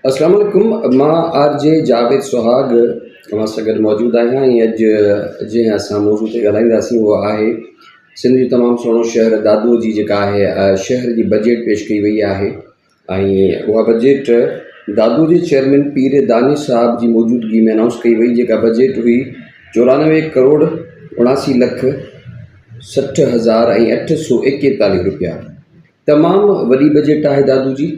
اسلام عليڪم مان آر جي جاويد سهاڳ اوهان سان گڏ موجود آهيان ۽ اڄ جنهن اسان موضوع تي ڳالهائينداسين اهو آهي سنڌ جو تمام سهڻو شهر دادو جي جيڪا آهي شهر جي بجيٽ پيش ڪئي وئي آهي ۽ اها بجيٽ دادو جي چيئرمين پير دانش صاحب جي موجودگي ۾ انائونس ڪئي وئي جيڪا بجيٽ هئي 94 ڪروڙ 79 لک 60 هزار ۽ 841 روپيا تمام وڏي بجيٽ آهي دادو جي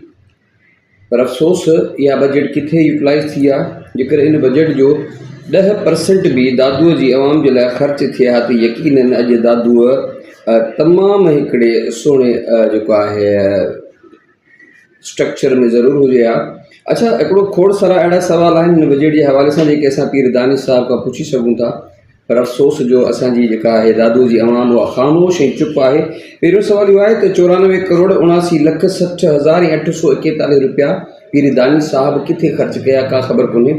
پر افسوس اها بجيٽ ڪٿي يوٽلائيز ٿي آ جيڪڏهن ان بجيٽ جو ڏهه پرسنٽ به دادوء جي عوام جي لاء خرچ ٿئي ها ته يقينن اڄ دادوء تمام هڪڙي سهڻي جيڪو آهي اسٽرڪچر ۾ ضرور هجي ها اڇا هڪڙو کوڙ سارا اهڙا سوال آهن هن بجيٽ جي حوالي سان جيڪي اسان پير دانش صاحب کان پڇي سگهون ٿا پر افسوس جو اسان جي جيڪا آهي دادو جي عوام اها خاموش ۽ چپ آهي. پهريون سوال اهو آهي ته 94 ڪروڙ 79 لک 60 هزار ۽ 841 روپيا پير دانش صاحب ڪٿي خرچ ڪيا ڪا خبر ڪونهي.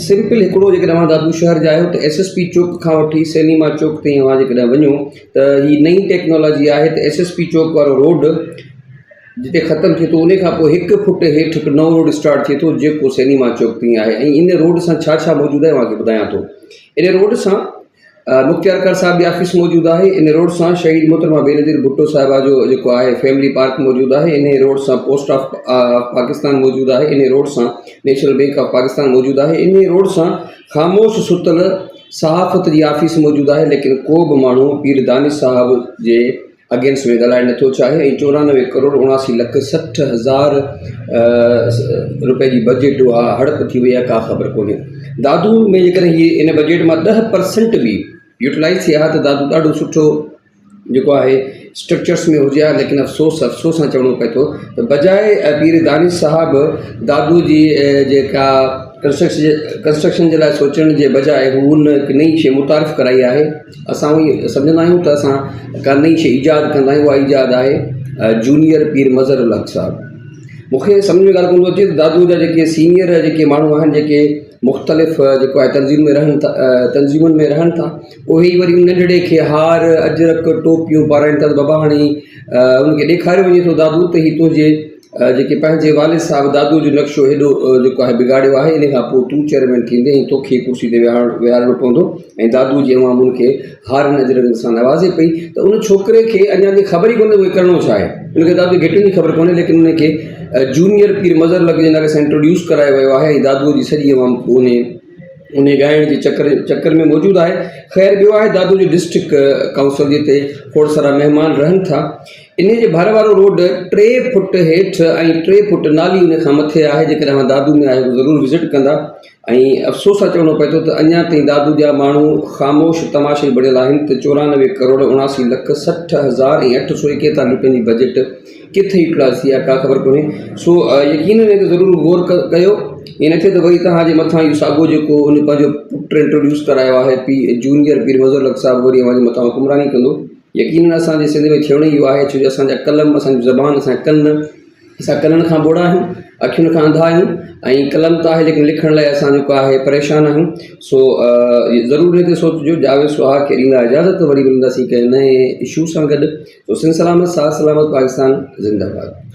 سمپل هڪڙو جيڪڏهن اوهان دادو شهر جا آهيو ته ايس ايس پي چوڪ کان وٺي سئنيما چوڪ تائين اوهان جيڪڏهن وڃو ته هي نئين ٽيڪنالاجي آهي ته ايس ايس پي چوڪ وارو روڊ جتي ختم ٿئي ٿو انهي کان پوء هڪ فٽ هيٺ هڪ نئون روڊ اسٽارٽ ٿئي ٿو جيڪو سئنيما چوڪ تائين آهي ۽ ان روڊ سان ڇا ڇا موجود آهي اوهان کي ٻڌايان ٿو. ان روڊ سان مختيارڪار صاحب جي آفيس موجود آهي ان روڊ سان شهيد محترمه بينظير ڀٽو صاحبه جو جيڪو آهي فيملي پارڪ موجود آهي ان روڊ سان پوسٽ آف پاڪستان موجود آهي ان روڊ سان نيشنل بينڪ آف پاڪستان موجود آهي ان روڊ سان خاموش ستل صحافت جي آفيس موجود آهي ليڪن ڪو به ماڻهو پير دانش صاحب جي اگينسٽ ۾ ڳالهائڻ نٿو چاهي ۽ 94 ڪروڙ 79 لک 60 هزار روپئي جي بجيٽ اها هڙپ ٿي وئي آهي ڪا خبر ڪونهي دادو ۾ جيڪڏهن هي ان بجيٽ مان 10 پرسنٽ به يوٽيلائز ٿئي ها ته دادو ڏاڍو سٺو جيڪو آهي اسٽرڪچرس ۾ هجي ها ليڪن افسوس افسوس سان چوڻو پئي ٿو ته بجاء پير دانش صاحب دادو جي جيڪا ڪنسٽرڪشن جي لاء سوچڻ جي بجاء هو ان هڪ نئين شي متعارف ڪرائي آهي اسان اهو سمجهندا آهيون ته اسان ڪا نئين شيء ايجاد ڪندا آهيون اها ايجاد آهي جونيئر پير مظهر الحق صاحب مون کي سمجهه ۾ ڳالهه ڪونه ٿو اچي ته دادوء جا جيڪي سينئر جيڪي ماڻهو آهن جيڪي مختلف جيڪو آهي تنظيم ۾ رهن ٿا تنظيمن ۾ رهن ٿا اهي ئي وري ننڍڙي کي هار اجرڪ ٽوپيون پارائين ٿا ته بابا هاڻي ان کي ڏيکاريو وڃي ٿو دادو ته هي تنهنجي جيڪي پنهنجي والد صاحب دادو جو نقشو هيڏو جيڪو آهي بگاڙيو آهي ان کان پوء تون چيئرمين ٿيندين ۽ توکي ڪرسي تي ويهارڻ ويهارڻو پوندو ۽ دادو جي عوام ان کي هارن اجرن سان نوازي پئي ته ان ڇوڪري کي اڃا تائين خبر ئي ڪونهي اهي ڪرڻو ڇا آهي ان کي دادو جي گهٽين جي خبر ڪونهي ليڪن ان کي جونيئر پير مظهر لڳ جي نالي سان انٽروڊيوس ڪرايو ويو آهي ۽ دادو جي سڄي عوام انهي انهي ڳائڻ جي چڪر چڪر ۾ موجود آهي خير ٻيو آهي دادو جي ڊسٽرڪٽ ڪائونسل جتي کوڙ سارا مهمان رهن ٿا انهي جي ڀر وارو روڊ ٽي فٽ هيٺ ۽ ٽي فٽ نالي ان کان مٿي آهي جيڪڏهن اوهان دادو ۾ آهيو ته ضرور وزٽ ڪندا ۽ افسوس سان چوڻو پئي ٿو ته اڃا تائين دادو جا ماڻهو خاموش تماشائي بڻيل آهن ته 94 ڪروڙ 79 لک 60 هزار ۽ 841 روپين جي بجيٽ ڪٿي اٽلاس ٿي آهي ڪا خبر ڪونهي سو يقينن هتي ضرور غور ڪيو ائين نه ٿئي ته وري توهان جي مٿان اهو ساڳو جيڪو ان پنهنجو پٽ انٽروڊيوس ڪرايو آهي پي جونيئر پير مظهر الحق صاحب وري اوهان جي مٿان حڪمراني ڪندو يقينن اسان جي سنڌ ۾ ٿيڻو ئي اهو آهي ڇو جو اسان جا قلم اسان جي زبان اسان جا ڪن اسان ڪنن کان ٻوڙا آهيون اکين کان انڌا آهيون ۽ قلم ته آهي ليڪن لکڻ لاء اسان جيڪو آهي پريشان آهيون سو ضرور هن تي سوچجو جاويد سهاڳ کي ڏيندا اجازت وري ملنداسين ڪنهن نئين اشو سان گڏ سو سنڌ سلامت ساٿ سلامت پاڪستان زنده باد.